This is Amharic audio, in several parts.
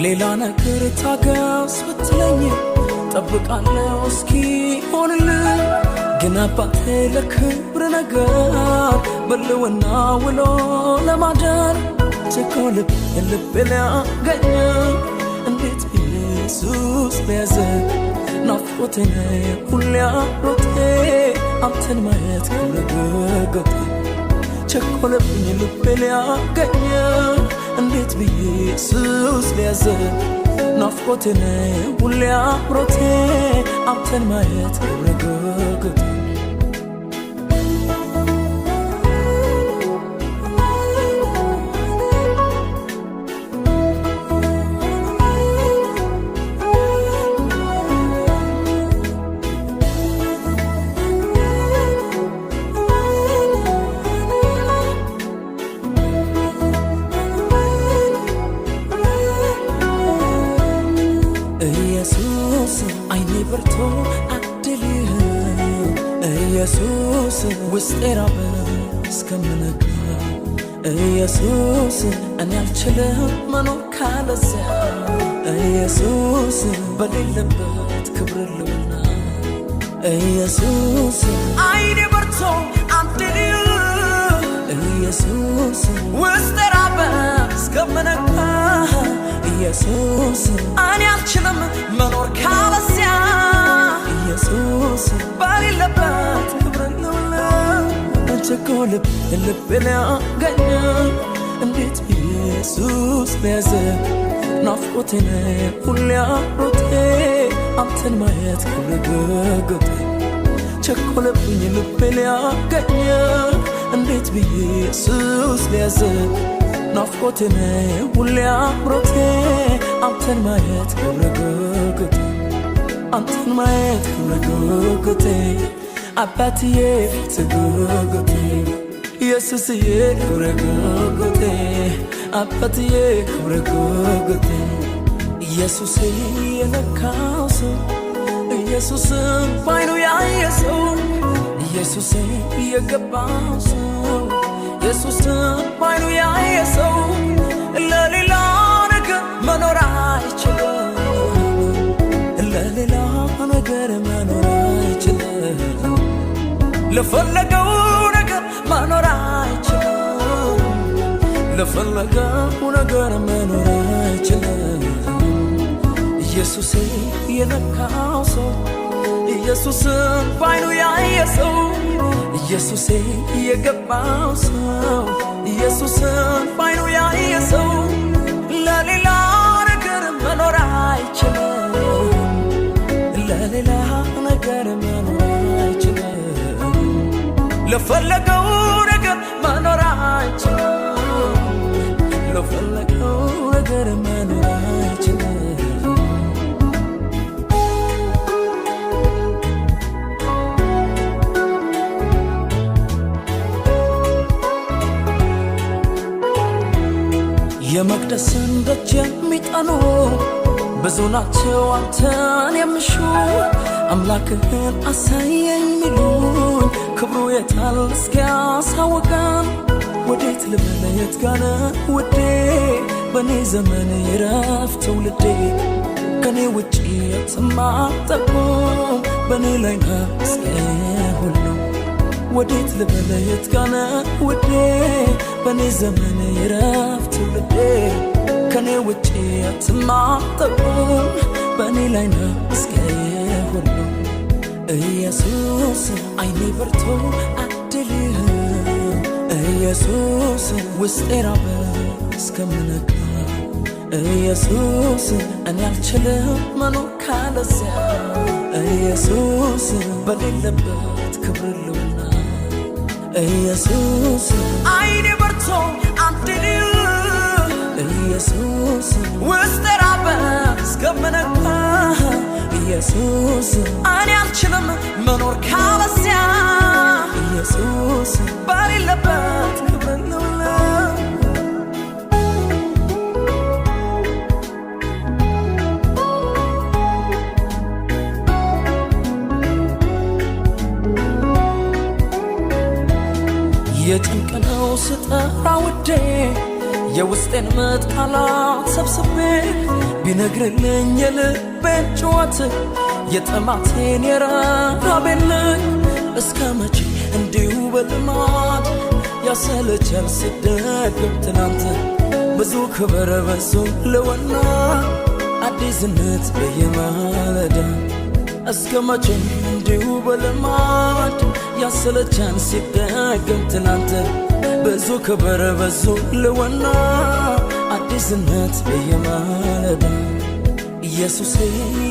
ሌላ ነገር ታገስ ብትለኝ ጠብቃለሁ እስኪሆንልህ። ግን አባቴ ለክብር ነገር በልውና ውሎ ለማደር ቸኮልብ ልቤ ሊያገኝ እንዴት ኢየሱስ ሊያዘ ናፍቆቴን ሁሌ አምሮቴ አንተን ማየት ክብረ ጉጉቴ ቸኮለብኝ ልቤ ሊያገኝ እንዴት ብዬ ኢየሱስ ሊያዘ ናፍቆቴን ሁሌ አምሮቴ አንተን ማየት ክብረ ጉጉቴ። ኢየሱስ አይኔ በርቶ አድልህ ኢየሱስ ውስጤ ራበ እስከምነጋ ኢየሱስ እኔ አልችልም መኖር ካለዚያ ኢየሱስ በሌለበት ክብር ልውና ኢየሱስ አይኔ በርቶ አድልህ ኢየሱስ ውስጤ ራበ እስከምነጋ ኢየሱስ እኔ አልችልም መኖር ካለዚያ ኢየሱስ በሌለበት ክብር ልውላ ቸኮልብ ልቤ ሊያገኝ እንዴት ኢየሱስ ሊያዘ ናፍቆቴን ሁሌ አምሮቴ አንተን ማየት ክብረ ጉጉቴ ቸኮለብኝ ልቤ ሊያገኝ እንዴት ብዬ ኢየሱስ ሊያዘ ናፍቆቴን ሁሌ አምሮቴ አንተን ማየት ክብረ ጉጉቴ አንተን ማየት ክብረ ጉጉቴ አባትዬ ፊት ጉጉቴ ኢየሱስዬ ክብረ ጉጉቴ አባትዬ ክብረ ጉጉቴ። ኢየሱሴ የነካው ሰው ኢየሱስን ባይኑ ያየ ሰው ኢየሱሴ የገባው ሰው ኢየሱስን ባይኑ ያየ ሰው ለሌላ ነገር መኖር አይችልም። ለሌላ ነገር መኖር አይችልም። ለፈለገው ነገር መኖር አይችልም። ለፈለገው ነገር መኖር አይችልም። ኢየሱሴ የነካው ሰው ኢየሱስን ባይኑ ያየ ሰው ኢየሱሴ የገባው ሰው ኢየሱስን ባይኑ ያየ ሰው ለሌላ ነገር መኖር አይችልም። ለሌላ ነገር መኖር አይችልም። ለፈለገው ነገር መኖር አይችልም። ለፈለገው ነገር መኖር አይችልም። የመቅደስን ደጅ የሚጠኑ ብዙ ናቸው አንተን የሚሹ አምላክህን አሳየኝ ሚሉኝ ክብሩ የታል እስኪያሳውቀን ወዴት ልበል የት ጋር ነህ ውዴ በእኔ ዘመን ይረፍ ትውልዴ ከኔ ውጪ የትም አትጠቁም በእኔ ላይ ነህ እስከ ሁሉ ወዴት ልበል የት ጋር ነህ ውዴ በእኔ ዘመን ይረፍ ትውልዴ ከኔ ውጪ የትም አትጠቁም በእኔ ላይ ነህ እስከ ሁሉ። ኢየሱስ አይኔ በርቶ አድልህ ኢየሱስ ውስጤ ራበ እስከምነካ ኢየሱስ እኔ አልችልም መኖር ካለዚያ ኢየሱስ በሌለበት ክብር ልውና ኢየሱስ አይኔ በርቶ አድልህ ኢየሱስ ውስጤ ራበ እስከምነካ ኢየሱስ እኔ አልችልም መኖር ካለዚያ ኢየሱስ በሌለበት ክብር ልውላ። የጭንቅ ነው ስጠራ ውዴ የውስጤን ምጥ ቃላት ሰብስቤ ቢነግርልኝ የልቤን ጩኸት የጥማቴን የረሃቤን ልክ እስከ መቼ እንዲሁ በልማድ ያሰለቻል ሲደገም ትናንት ብዙ ክብር ብዙ ልወና አዲስነት በየማለዳ እስከ መቼ እንዲሁ በልማድ ያሰለቻል ሲደገም ትናንት ብዙ ክብር ብዙ ልወና አዲስነት በየማለዳ ኢየሱስ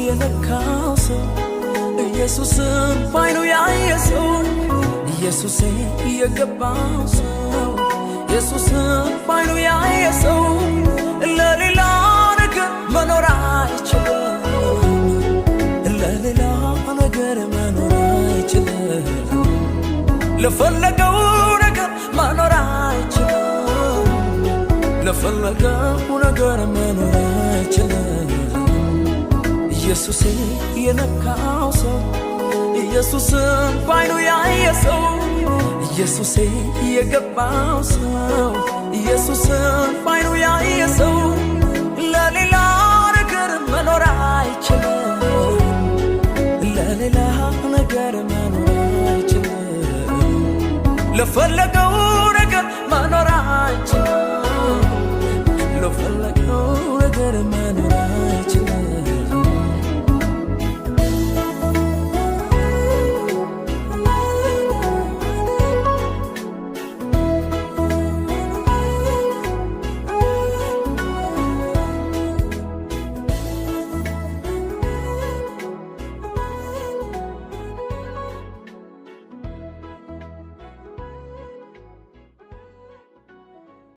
የነካው ሰው ኢየሱስን ባይኑ ያየ ሰው ኢየሱስ የገባው ሰው ኢየሱስን ባይኑ ያየ ሰው ለሌላ ነገር መኖር አይችልም። ለሌላ ነገር መኖር አይችልም። ለፈለገው ነገር መኖር አይችልም። ለፈለገው ነገር መኖር አይችልም። ኢየሱስ የነካው ሰው ኢየሱስን ባይኑ ያየ ሰው ኢየሱስ የገባው ሰው ኢየሱስን ባይኑ ያየ ሰው ለሌላ ነገር መኖር አይችልም። ለሌላ ነገር መኖር አይችልም። ለፈለገው ነገር መኖር አይችልም። ለፈለገው ነገር መኖር